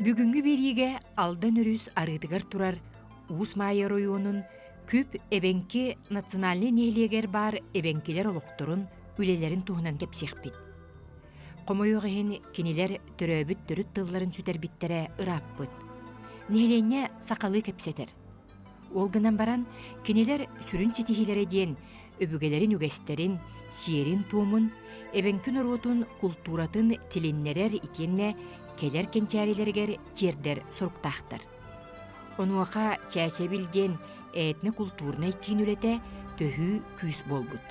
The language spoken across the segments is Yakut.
Бүгүҥҥү биэриигэ Алдан өрүс арыытыгар турар Уус Маайа оройуонун Күп эбэҥки национальнай нэһилиэгэр баар эбэҥкилэр олохторун, үлэлэрин туһунан кэпсиэхпит. Хомойуох иһин, кинилэр төрөөбүт төрүт тылларын сүтэрбиттэрэ ырааппыт. Нэһилиэнньэ сахалыы кэпсэтэр. Ол гынан баран, кинилэр сүрүн ситиһиилэрэ диэн өбүгэлэрин үгэстэрин, сиэрин-туомун, эбэҥки норуотун култууратын тилиннэрэр итиэннэ кэлэр кэнчээрилэригэр тиэрдэр соруктаахтар. Онуоха Чээчэбил диэн этно-култуурнай киин үлэтэ төһүү күүс буолбут.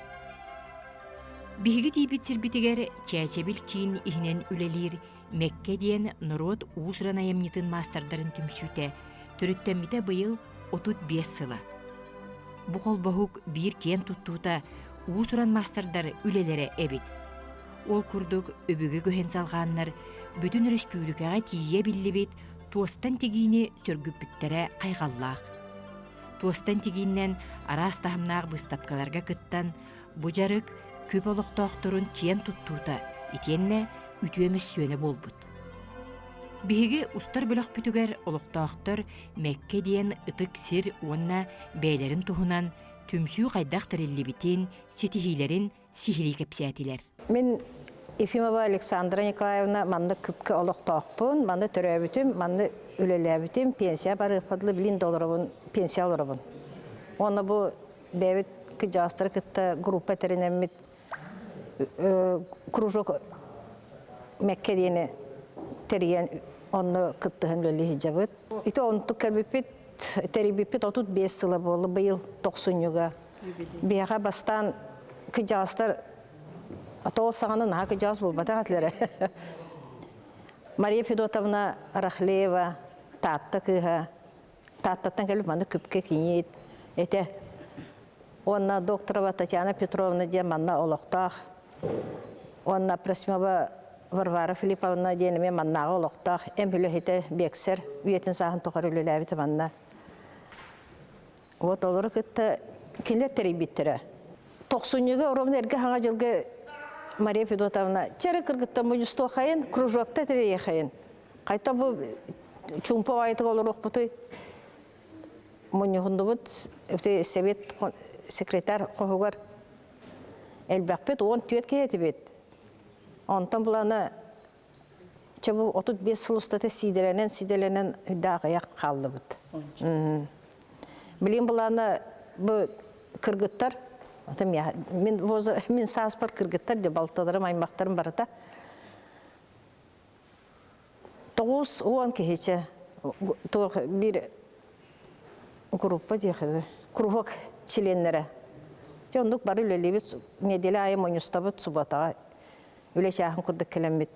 Биһиги тиийбит сирбитигэр Чээчэбил киин иһинэн үлэлиир Мэккэ диэн норуот уус-уран айымньытын маастардарын түмсүүтэ төрүттэммитэ быйыл 35 сыла. Бу холбоһук биир киэн туттуута уус-уран маастардар үлэлэрэ эбит. Ол курдук өбүгэ көһөн салҕааннар бүтүн өрөспүүбүлүкэҕэ тиийэ биллибит туостан тигиини сөргүппүттэрэ хайҕаллаах. Туостан тигииннэн араас таһымнаах быыстапкаларга кыттан, бу дьарык күп олохтоохторун киэн туттуута итиэннэ үтүө мөссүөнэ буолбут. Биһиги устар бөлөхпүтүгэр олохтоохтор Мэккэ диэн ытык сир уонна бэйэлэрин туһунан түмсүү хайдах тэриллибитин, ситиһиилэрин сиһилии кэпсээтилэр. Мин Ефимова Александра Николаевна манна күпкэ олохтоохпун, манна төрөөбүтүм, манна үлэлээбитим, пенсия барыахпар дылы билин да олоробун, пенсия олоробун. Уонна бу бэйэбит кырдьаҕастары кытта группа тэринэммит кружок Мэккэ диэни тэрийэн онно кыттыһан үлэлии сылдьабыт. Ити онтук кэлбиппит, тэрийбиппит 35 сыла буолла быйыл тохсунньуга. Биһиэхэ бастаан кыдьаҕастар тоҕо саҕана наһаа кыдьаҕас буолбатах этилэрэ. Мария Федотовна Рахлеева Таатта кыыһа Тааттаттан кэлбит манна күпкэ кийиит этэ. Уонна Докторова Татьяна Петровна диэн манна олохтоох. Уонна Просьмова Варвара Филипповна диэн эмиэ маннааҕы олохтоох эм үлэһитэ биэксэр үйэтин сааһын тухары үлэлээбитэ манна. Вот олору кытта кинилэр тэрийбиттэрэ. Тохсунньуга ровно эргэ хаҥа дьылга Мария Федотовна чэрэ кыргыттан мунньустуохайын, кружокта тэрийиэхэйин. Хайта бу чуумпу аҕайытык олоруохпутуй? Мунньуһуннубут сэбиэт секретарь хоһугар элбэхпит 14 киһи этибит. Онтон булана чэ бу 35 сыл устата сиидэлэнэн сиидэлэнэн даҕайах хааллыбыт. Билин булана бу кыргыттар мин мин сааспар кыргыттар де балталарым аймактарым барыта 90 киһичэ туох биир группа диэхэ кругок чилиэннэрэ. Дьэ оннук бары үлэлиибит неделя аайы мунньустабыт субботаҕа үлэ чааһын курдук кэлэммит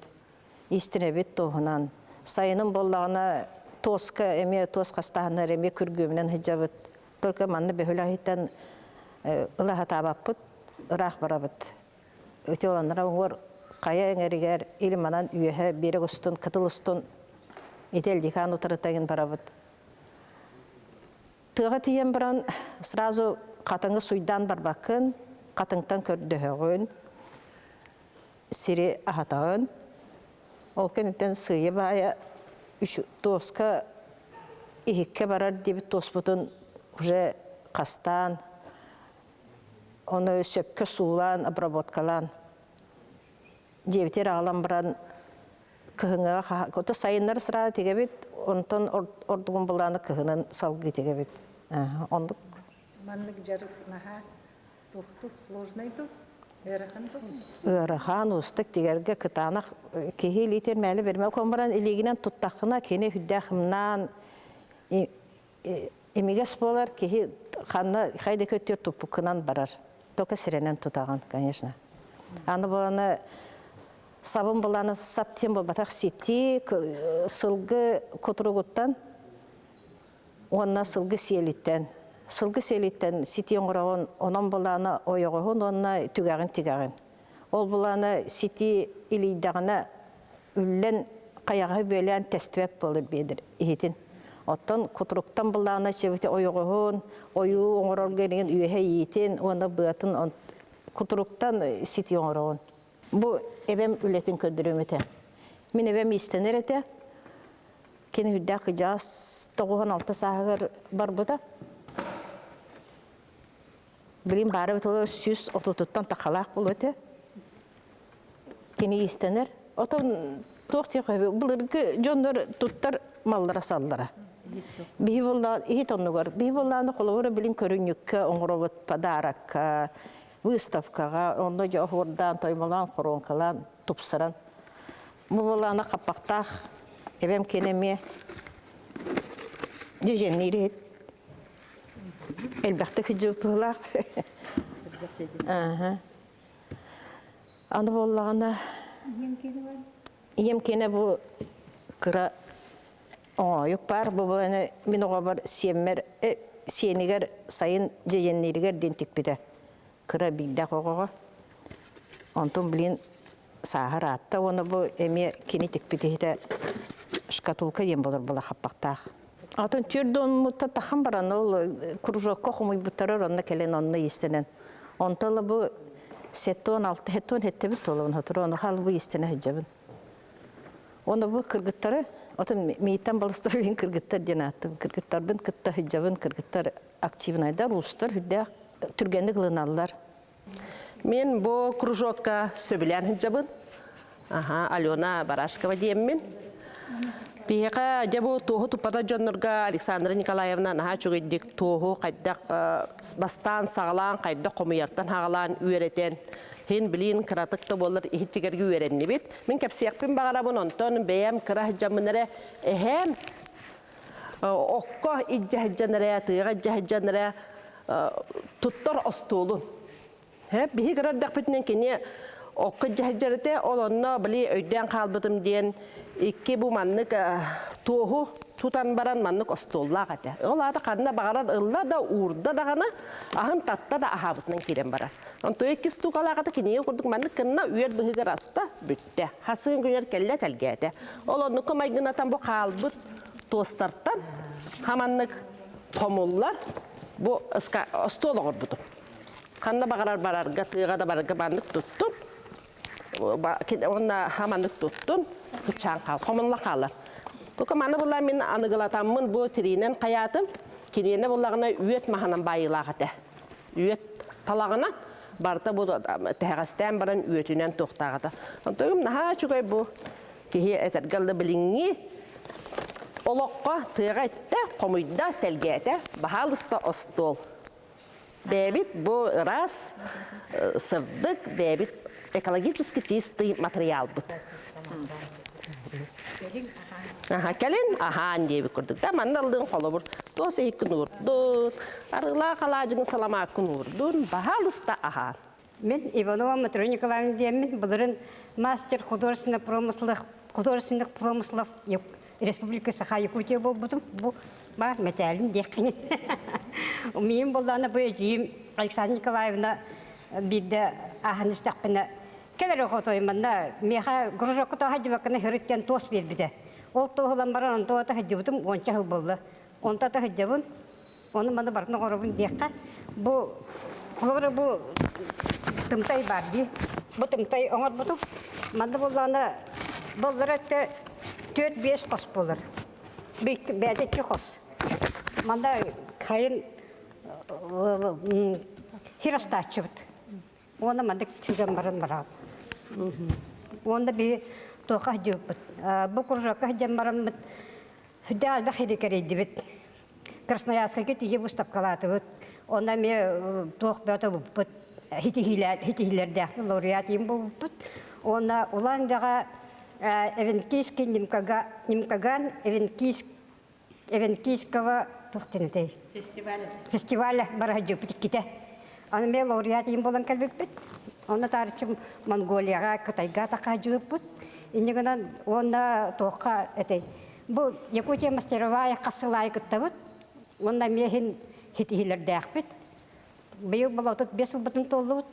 иистэнэбит туоһунан. Сайынын буоллаҕына туоска эмиэ туос хастааһыннар эмиэ күргүөмүнэн сылдьабыт. Только манна бөһүөлэк иһиттэн ыла сатаабаппыт, ыраах барабыт. Ытыаланара уҥуор хайа эҥэригэр или манан үөһэ биэрэк устун, кытыл устун ити Элдикаан утарыта барабыт. Тыаҕа тиийэн баран сразу хатыҥы суйдаан барбаккын, хатыҥтан көрдөһөҕүн, сири аһатаҕын. Ол кэнниттэн сыыйа-баайа туоска иһиккэ барар диэбит туоспутун уже хастаан Ону сөпкө суулаан, обработкалаан дьиэбитигэр аҕалан баран кыһыҥҥыга ото сайыннары сразу тигэбит, онтон ордугун былааны кыһынын салгыы тигэбит. Оннук. Маннык дьарык наһаа туохтук сложный ду? Ыарахан ду? Ыарахан, уустук тигэргэ кытаанах киһи илиитин мээлэ берме баран илиигинэн туттаххына кини үрдээх ымнаан Имигэс буолар киһи ханна хайда көттүөр туппуккунан барар. Только сиренен тутаҕын, конечно. Аны буланы сабын буланы сап диэн буолбатах сити сылгы кутуругуттан уонна сылгы сиэлиттэн. Сылгы сиэлиттэн сити оҥороҕун, онон буланы ойоҕоһун уонна түгэҕин тигэҕин. Ол буланы сити илийдэҕинэ үллэн хайаҕаһы бүөлээн тэстибэт буолар биэдэр иһитин. Оттон кутуруктан былаана чэбити ойоҕоһун, ойуу оҥорорго иҥин үөһэ иитин уонна быатын кутуруктан сити оҥороҕун. Бу эбэм үлэтин көрдөрүөм этэ. Мин эбэм иистэнэр этэ. Кини үрдээх кыдьаас 96 сааһыгар барбыта. Билин баара бит 130-туттан тахалаах буолуо этэ. Кини иистэнэр. Отон туох диэх былыргы дьоннор туттар маллара саллара. Биһи буоллаҕын иһит оннугар биһи буоллаҕына холобура билин көрүнньүккэ оҥоробут подарокка, выставкаҕа онно дьэ оһуордаан, тоймолоон, хоруоҥкалаан, тупсаран. Бу буоллаҕына хаппахтаах эбэм киэнэ эмиэ дьэдьэнниир иһит. Элбэхтик сылдьыбыт быһыылаах. Аны буоллаҕына ийэм киэнэ бу кыра оҥоойук баар. Бу буоланы мин оҕобор сиэммэр сиэнигэр сайын дьэдьэннииригэр диэн тикпитэ. Кыра биирдээх оҕоҕо. Онтун блин сааһар аатта уонна бу эмиэ кини тикпит иһитэ шкатулка диэн болор була хаппахтаах. Атын түөрт тахан баран ол кружокка хомуйбуттарар онно кэлэн онно иистэнэн. Онтон бу 76 77 туолабын хотур ону хал бу иистэнэ сылдьабын. Оны бу кыргыттары отон мииттэн балыстар кыргыттар диэн ааттым. Кыргыттарбын кытта сылдьабын, кыргыттар активнайдар, уустар үрдээх түргэнник ылыналлар. Мен бу кружокка сөбүлээн сылдьабын. Аха, Алена Барашкова диэммин. Биһиэхэ дьэ бу туоһу туппата дьоннорго Александра Николаевна наһаа үчүгэйдик туоһу хайдах бастаан саҕалаан хайдах хомуйартан хаҕалаан үөрэтэн хин билин кыратык да буоллар иһиттигэргэ үөрэннибит. Мин кэпсиэхпин баҕарабын онтон бэйэм кыра дьаммын эрэ эһээм окко илдьэ сылдьан эрэ тыаҕа илдьэ сылдьан эрэ туттар остуолун. Биһи кырардэхпитинэн кини окко дьаһдьарыте ол онно били өйдөөн хаалбытым диэн икки бу маннык туоһу тутан баран маннык остуоллаах этэ. Ол аата ханна баҕарар ылла да уурда даҕаны аһын татта да аһаабытынан киирэн барар. Онто иккис тукалаах ата кинигэ курдук маннык кынна үөр быһыгар аста бүттэ. Хасыын күнэр кэллэ тэлгээтэ. Ол оннукка майгынатан бу хаалбыт туостартан хаманнык хомуллар бу остуол оҥорбутум. Ханна баҕарар барарга, тыаҕа да барарга маннык туттум. Уонна хаманнык туттум. Кычаан хаал, хомулла хаалар. Тука маны була мин аныгылатаммын бу тириинэн хайаатым. Киниэнэ буллаҕына үөт маһынан баайыылаах этэ. Үөт талаҕына барыта бу тэһэҕэстээн баран үөтүнэн туохтаах этэ. Онтон наһаа үчүгэй бу киһи этэргэ дылы билиҥҥи олоххо тыаҕа иттэ, хомуйда, тэлгээтэ, баһаалыста остуол. Бэйэбит бу ыраас, сырдык, бэйэбит экологически чистый материалбыт. Аха, кэлин аһаан диэбит курдук да манна ылдын холобур туос иһиккин уурдун, арыылаах алаадьыгын саламааккын уурдун, баһаалыста аһаан. Мин Иванова Матрена Николаевна диэммин былырын мастер художественных промыслов художественных промыслов Республика Саха Якутия буолбутум. Бу ба мэтээлим диэххин. Миим буоллаана бу эдьиийим Александра Николаевна биирдэ ааһан истэхпинэ кэлэр хотой манна миэхэ кружокка тоһадьыбаккына хырыттан туос биэрбитэ. Ол туоһулан баран онто сылдьыбытым уонча сыл буолла. Онто сылдьабын Ону маны барытын оҥоробун диэххэ, бу холобура бу тымтай баар дии. Бу тымтай оҥорбутум. Манна буоллаҕына боллара өттө 4-5 хос буолар. Бэйэтэ икки хос. Манна хайын хир астааччыбыт. Уонна маннык сүгэн баран бараҕын. Уонна биһи туохха сылдьыбыппыт. Бу кружокка сылдьан бараммыт Сүрдээх элбэх сири кэрийдибит. Красноярскайга тиийэ выставкалаатыбыт. Онно эмиэ туох бөтө булбуппут, ситиһиилэрдээх лауреат им булбуппут. Уонна Улан-Дэҕэ Эвенкийский Нимкаган Эвенкийского туох диэн Фестиваль. Фестиваль бара сылдьыбыппыт иккитэ. Аны эмиэ лауреат им буолан кэлбиппит. Онно таарыччы Монголияҕа, Кытайга атахха сылдьыбыппыт. Инньэ гынан уонна туохха этэй Бу Якутия мастеровая хас сыл аайы кыттабыт. Уонна эмиэ иһин ситиһиилэрдээхпит. Быйыл була 35 сылбытын туоллубут.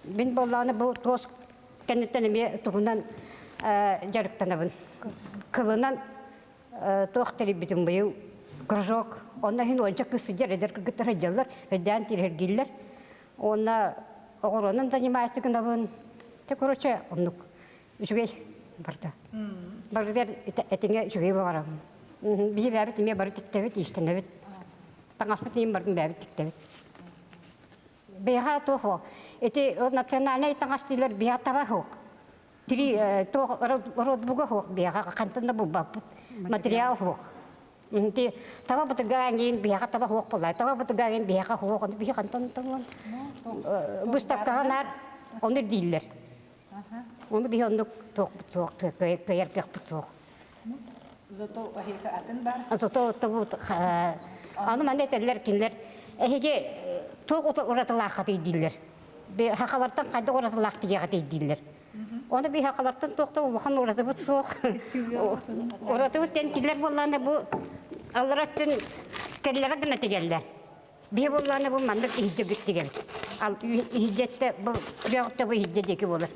Мин буоллаҕына бу туос кэнниттэн эмиэ тугунан дьарыктанабын. Кылынан туох тэрийбитим быйыл кружок. Онно иһин уонча кыыс сылдьар, эдэр кыргыттар сылдьаллар, өйдөөн тириһиргииллэр. Уонна оҕуруонан занимаюсь гынабын. Те, короче, оннук. Үчүгэй. барда. Барыгар этиҥэ үчүгэй баҕарабын. Биһи бэйэбит эмиэ бары тиктэбит, иистэнэбит. Таҥаспыт иһин бардын бэйэбит тиктэбит. Бэйэҕэ туох ол? Ити национальнай таҥас диилэр биһиэхэ таба суох. Тири туох родбуга суох биһиэхэ хантан да булбаппыт. Материал суох. Ити таба бытыга эҥин биһиэхэ таба суох буолла. Таба бытыга эҥин биһиэхэ суох. Ону биһи хантан табан выставкаҕа наар ону дииллэр. Ону биһи оннук туохпут суох, кыайар кыахпыт суох. Зато эһиэхэ атын бар. Зато аны манна этэллэр кинилэр эһиги туох уратылааххытый дииллэр. Хахалартан хайдах уратылаах диэҕитий дииллэр. Оны би хахалартан туохта улахан уратыбыт суох. Уратыбыт диэн кинилэр буоллаана бу аллара өттүн кэллэрэ гына тигэллэр. Биһи буоллаана бу маннык иһдьэ тигэн. Ал иһдьэттэ бу бөҕөттө бу иһдьэ диэки буолар.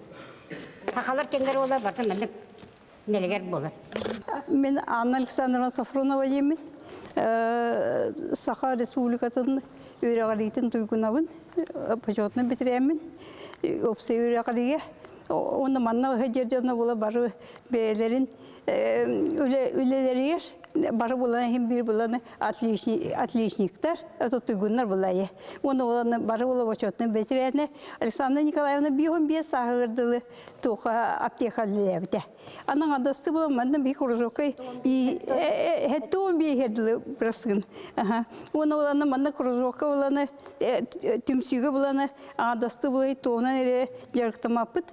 Хахалар кэннэр буолар барыта маннык нэлэгэр буолар. Мин Анна Александровна Софронова диэммин. Саха Республикатын үөрэҕириитин туйгунабын, почетный бэтэрээммин, уопсай үөрэҕириигэ. Уонна манна сылдьар дьоно була бары бэйэлэрин үлэлэригэр бары булан иһин биир буланы отличниктар, это туйгуннар булайы. Уонна буланы бары була почетный бэтэрээнэ Александра Николаевна 55 сааһыгар дылы туха аптека үлэлээбитэ. Анан адасты була манна би кружоккай хеттуун би хедли бырасыгын. Уона уланы манна кружокка уланы түмсүүгө буланы адасты булай туонан эре дьарыктамаппыт.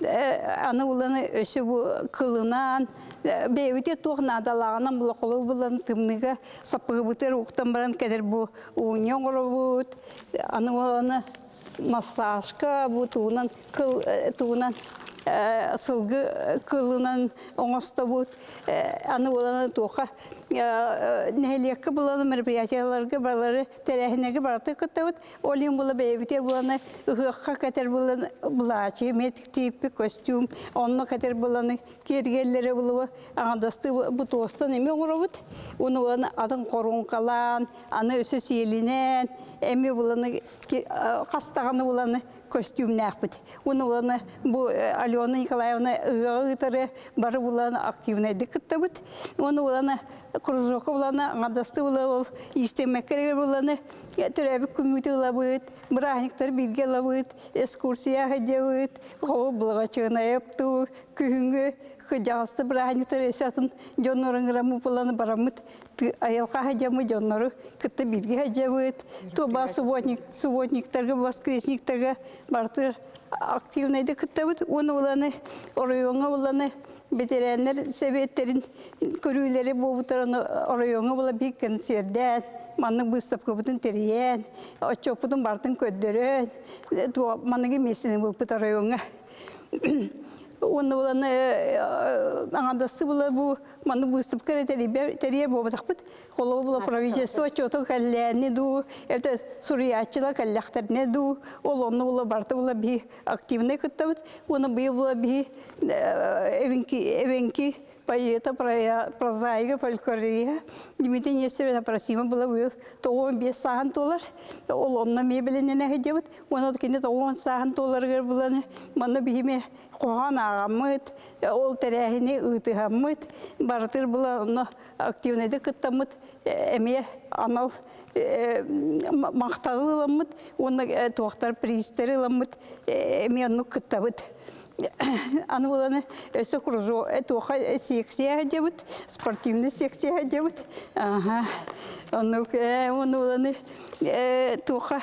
Аны уланы өсө бу кылынан бэйэбите туох наадалааҕынан була холу булан тымныга саппыгыбытыр уктан баран кэлэр бу уунньа оҥоробут. Аны уланы массажка бу тугунан кыл тугунан сылгы кылынан оҥостобут аны буолан туоха нэһилиэккэ булан мероприятияларга балары тэрээһиннэргэ барыта кыттабыт ол иһин була бэйэбитэ буланы ыһыахха кэтэр булан былаачы метик костюм онно кэтэр буланы киэргэллэри булуба аҥардастыы бу туостан эмиэ оҥоробут уну булан атын хоруҥкалаан аны өссө сиэлинэн эмиэ буланы хас даҕаны буланы көстүүмнээхпит. Уну буланы бу Алена Николаевна ыһыаҕы ыытары бары булан активнайдык кыттабыт. Уну буланы кружокка буланы аҥардасты була ол иистэммэккэ буланы төрөөбүт күммүтү ылабыт, бырааһынньыктары бииргэ ылабыт, экскурсия сылдьабыт, холобур Благочинайып күһүҥҥү кыдьаҕасты бырааһынньыктары өссө атын дьоннору ыҥыраммыт буланы бараммыт айылҕа сылдьаммыт дьоннору кытта бииргэ сылдьабыт. Туба субботник, субботниктарга, воскресниктарга бартыр активнайдык кыттабыт. Уонна уланы оройуоҥҥа уланы ветераннар сэбиэттэрин көрүүлэри буолбуттарын оройуоҥҥа була биир концердээн, маннык быыстапкабытын тэрийэн, отчуоппутун бартын көрдөрөн, манныгы миэстэни булпут оройуоҥҥа. Уонна буланы аҥардасты була бу маннык быыстапка эрэ тэрийэр буолбатахпыт. Холобур була правительство отчуоту кэллээни дуу, это суруйааччылар кэллэхтэринэ дуу, ол онно була барыта була биһи активнай кыттабыт. Уонна быйыл була биһи эвенки эвенки поэта, прозаига, фольклориста Дмитрий Нестеров Апросимов была быйыл 95 сааһын туолар. Ол онно мебеленен сылдьабыт. Уонна кини 90 сааһын туоларыгар булан манна биһиме хоһоон ааҕаммыт, ол тэрээһини ыытыһаммыт, барытыр була онно активнайдык кыттаммыт эмиэ анал махталы ыламмыт уонна туохтар призтери ыламмыт эмиэ оннук кыттабыт. Аны буланы өссө кружок туоха секция сылдьабыт, спортивный секция сылдьабыт. Аха. Оннук уонна буланы туоха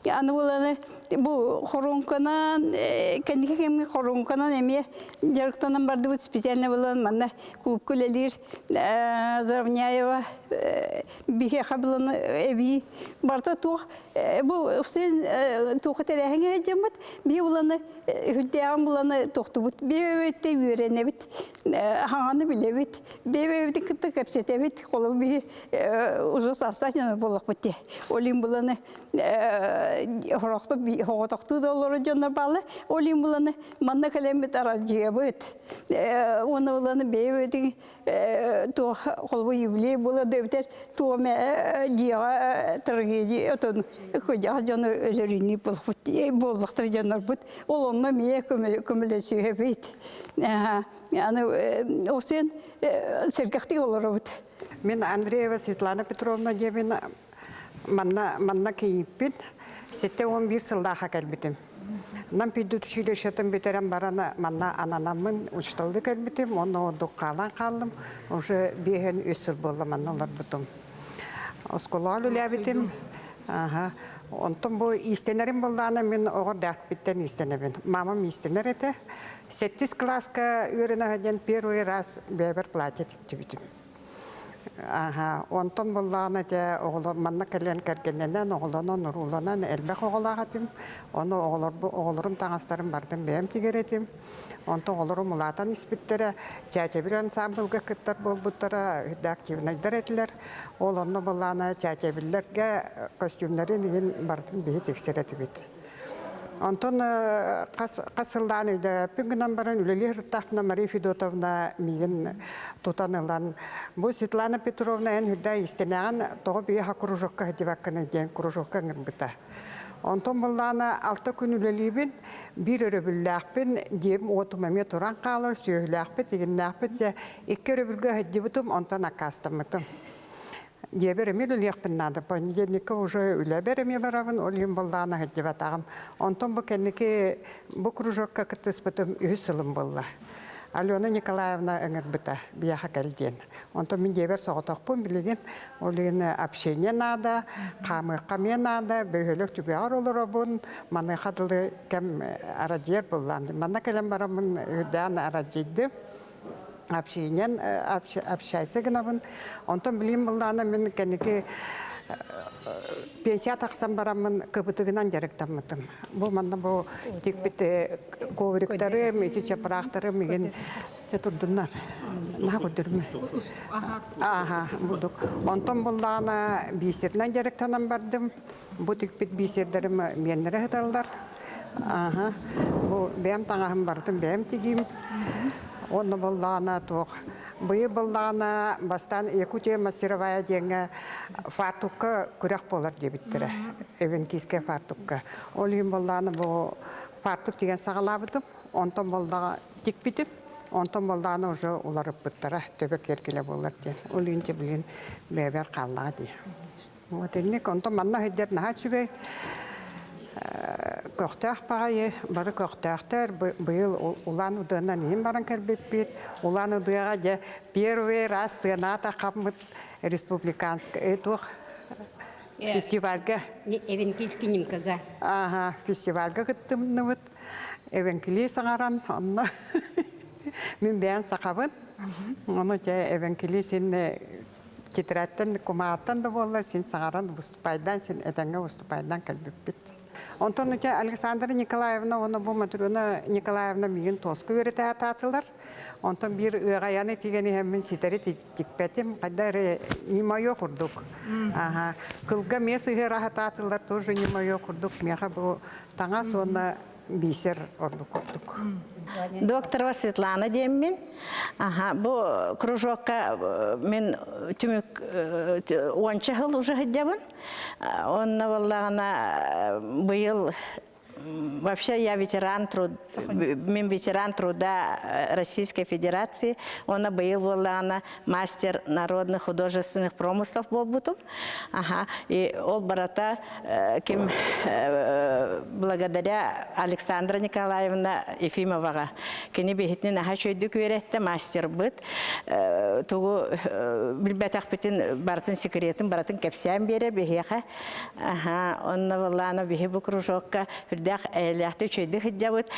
Аны буланы бу хоруҥканан кэнники кэмҥэ хоруҥканан эмиэ дьарыктанан бардыбыт специально булан манна клубка үлэлиир Заровняева биһиэхэ булан эбии барыта туох бу син туохха тэрээһиҥҥэ сылдьаммыт биһи буланы үрдээҕин буланы тохтубут биэбэбитте үөрэнэбит хаҥаны билэбит бэйбэйбитин кытта кэпсэтэбит холобур биһи уже састаах буоллахпыт дии олин буланы хорохто хоҕотохтуу да олорор дьоннор бааллар олин буланы манна кэлэммит араадьыйабыт уонна буланы бэйэбитин туох холобур юбилей була да. дөбүтэр туоме дьиэҕэ трагедия отон кыдьах дьону өлөрүүнү буоллахтар дьоннорбут ол онно эмиэ көмөлөсүһэбит аны осен сэргэхтик олоробут Мин Андреева Светлана Петровна диэбин манна манна кийииппин 71 сыллааха кэлбитим. Нам педучилищетын бүтэрэн баран манна ананаммын учууталлыы кэлбитим, онно ордук хаалан хааллым. Уже биэһэн үс сыл буолла манна олорбутум. Оскуолаҕа үлэлээбитим. Аха. Онтон бу иистэнэрим буоллаҕына мин оҕо эрдэхпиттэн иистэнэбин. Мамам иистэнэр этэ. Сэттис кылааска үөрэнэ сылдьан первый раз бэйэбэр платье тиктибитим. Аха, онтон буллаҕына дьэ оҕолор манна кэлэн кэргэннэнэн, оҕолонон, урууланан элбэх оҕолоох этим. Ону оҕолорбу оҕолорум таҥастарын бардым бэйэм тигэр этим. Онтон оҕолорум улаатан испиттэрэ, Чээчэбил ансаамбылга кыттар буолбуттара, үрдэ активнайдар этилэр. Ол онно буллаҕына Чээчэбиллэргэ костюмнарын иһин барытын биһи тиксэр этибит. Онтон хас хас сыллаан өйдөөппүн гынан баран үлэлии сырыттахпына Мария Федотовна миигин тутан ылан бу Светлана Петровна эн үрдэ истэнэҕин тоҕо биһиэхэ кружокка сылдьыбаккыный диэн кружокка ыҥырбыта. Онтон буллаана алта күн үлэлиибин, биир өрөбүллээхпин, дьиэм уотум эмиэ туран хаалар, сүөһүлээхпит, игиннээхпит дьэ икки өрөбүлгэ сылдьыбытым, онтон аккаастаммытым. Дьиэбэр эмиэ үлэлиэхпин наада. Понедельникка уже үлэбэр эмиэ барабын, ол иһин буоллаҕына сылдьыбатаҕым. Онтон бу кэнники бу кружокка кыттыспытым үһүс сылым буолла. Алена Николаевна ыҥырбыта, биһиэхэ кэл диэн. Онтон мин дьиэбэр соҕотохпун билигин. Ол иһин общение наада, хаамыахха эмиэ наада, бөһүөлэк түгэҕэр олоробун. Маныаха дылы кэм арадьыйар буоллаам. Манна кэлэн бараммын үрдээн арадьыйдым. Общениен общайся гынабын. Онтон билигин былаана мин кэнники пенсия тахсан бараммын кыбытыгынан дьарыктаммытым. Бу манна бу тикпит ковриктарым, ити чапыраахтарым игин те турдуннар. Наһаа көрдөрүмэ. Аха, бурдук. Онтон буллаҕына бисеринэн дьарыктанан бардым. Бу тикпит бисердэрим миэннэрэ сыталлар. Аха. Бу бэйэм таҥаһым барытын бэйэм тигиим. Онно буоллаҕына туох быйыл буоллаҕына бастаан Якутия мастеровая диэҥҥэ фартукка күрэх буолар диэбиттэрэ. Эвенкийская фартукка. Ол иһин буоллаҕына бу фартук тигэн саҕалаабытым. Онтон буоллаҕа тикпитим. Онтон буоллаҕына уже уларыппыттара төбө киэргэлэ буолар диэн. Ол иһин билигин бэйэбэр хааллаҕа дии. Вот инник онтон манна сылдьар наһаа үчүгэй көхтөөх баҕайы бары көхтөөхтөр быйыл Улан Удыанан иһин баран кэлбиппит Улан Удыаҕа дьэ первый раз сыанаата хапмыт республиканскай туох фестивальга Эвенкийский нимкага ага фестивальга кыттымныбыт эвенкилии саҥаран онно мин бэйэн сахабын ону дьэ эвенкилии син Тетрадьтан, кумааттан да буоллар син саҥаран выступайдаан, син этэҥҥэ выступайдаан кэлбиппит. Онтон ити Александра Николаевна уонна бу Матрена Николаевна миигин туоску үөрэтэ сатаатылар. Онтон биир ыаҕайаны тигэн иһэммин ситэри тикпэтим, хайда эрэ не мое курдук. Аха. Кылга эмиэ сыһыара сатаатылар, тоже не мое курдук. Миэхэ бу таҥас уонна бисер ордук курдук. Докторова Светлана диэммин. Аха, бу кружокка мен түмүк уонча сыл уже сылдьабын. Онно буоллаҕына быйыл Вообще я ветеран труд, мен ветеран труда Российской Федерации. Она быйыл буоллаҕына мастер народных художественных промыслов буолбутум. Аха, и ол барата ким благодаря Александра Николаевна Ефимоваҕа кини биһитинин аха үчүгэйдик үөрэттэ мастербыт тугу билбэтэхпитин барытын секретин барытын кэпсээн биэрэр биһиэхэ аха онно буоллаана биһи бу кружокка үрдээх эйэлээхтик үчүгэйдик сылдьабыт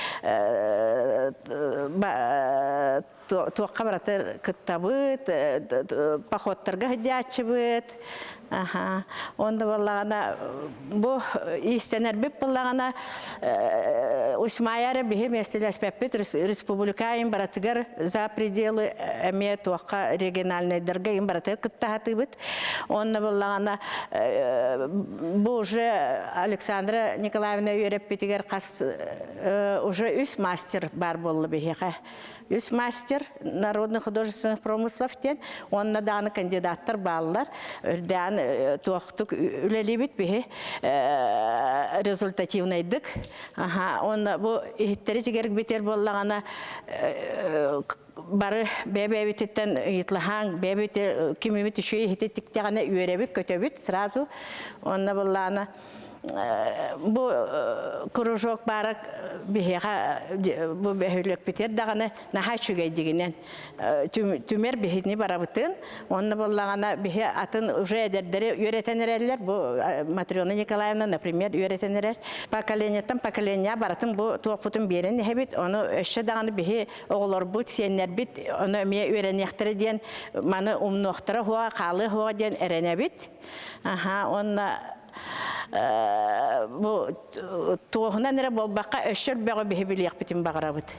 туохха барытыр кыттабыт, походтарга сылдьааччыбыт. Аха. Онда буоллаҕына бу иистэнэрбит буоллаҕына Усмая эрэ биһи миэстэлэспэппит республика им баратыгар за пределы эмиэ туохха региональнайдарга им баратыгар кыттаһатыыбыт. Онно буоллаҕына бу уже Александра Николаевна үөрэппитигэр хас уже үс мастер бар буолла биһиэхэ. Үс мастер народных художественных промыслов диэн уонна дааны кандидаттар бааллар. Үрдээн туохтук үлэлиибит биһи результативнайдык. Аха, уонна бу иһиттэри тигэрбитер буоллаҕына бары бэйэ-бэйэбититтэн ыйытлаһаан, бэйэбит кимибит үчүгэй иһити тиктэҕинэ үөрэбит, көтөбүт сразу. Онно буллаана бу кружок баара биһиэхэ бу бөһүлүөкпүтүгэр даҕаны наһаа үчүгэйдигинэн түмэр биһини барабытын. Онно буоллаҕына биһи атын уже эдэрдэри үөрэтэн эрэллэр. Бу Матрена Николаевна, например, үөрэтэн эрэр. Поколениеттан поколение барытын бу туохпутун биэрэн иһэбит. Ону өссө даҕаны биһи оҕолорбут, сиэннэрбит ону эмиэ үөрэниэхтэрэ диэн маны умнуохтара хуоҕа, хаалыа хуоҕа диэн эрэнэбит. Аха, уонна бу туоһунан эрэ буолбакка өссө элбэҕи биһи билиэхпитин баҕарабыт.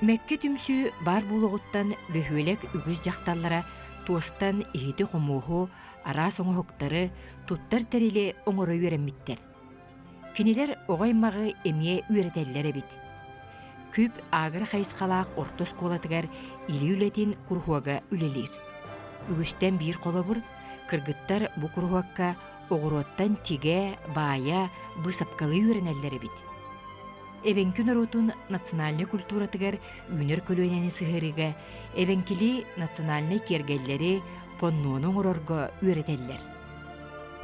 Мэккэ түмсүү баар буолуоҕуттан бөһүөлэк үгүс дьахталлара туостан иһити-хомуоһу, араас оҥоһуктары, туттар тэрили оҥоро үөрэммиттэр. Кинилэр оҕо аймаҕы эмиэ үөрэтэллэр эбит. Күп агро хайысхалаах орто оскуолатыгар илии үлэтин куруһуога үлэлиир. Үгүстэн биир холобур, кыргыттар бу куруһуокка оҕуруоттан тигэ, баайа, быысапкалыы үөрэнэллэр эбит. Эбэҥки норуотун национальнай культуратыгар үүнэр көлүөнэни сыһыарыыга эбэҥкилии национальнай киэргэллэри, поннуону оҥорорго үөрэтэллэр.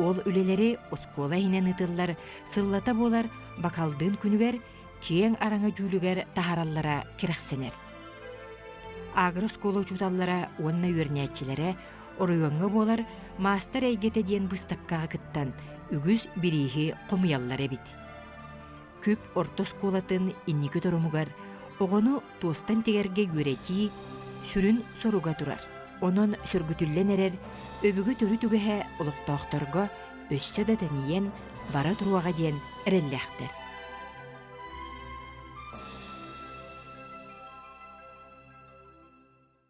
Ол үлэлэри оскуола иһинэн ыытыллар сыллата буолар Бакалдыын күнүгэр киэҥ араҥа дьүүлүгэр таһаараллара кэрэхсэнэр. Агро-оскуола учууталлара уонна үөрэнээччилэрэ оройуоҥҥа буолар «Маастар эйгэтэ» диэн быыстапкаҕа кыттан үгүс бирииһи хомуйаллар эбит. Күп орто оскуолатын инники торумугар оҕону туостан тигэргэ үөрэтии сүрүн соруга турар. Онон сөргүтүллэн эрэр өбүгэ төрүт үгэһэ олохтоохторго өссө да тэнийэн бара туруоҕа диэн эрэллээхтэр.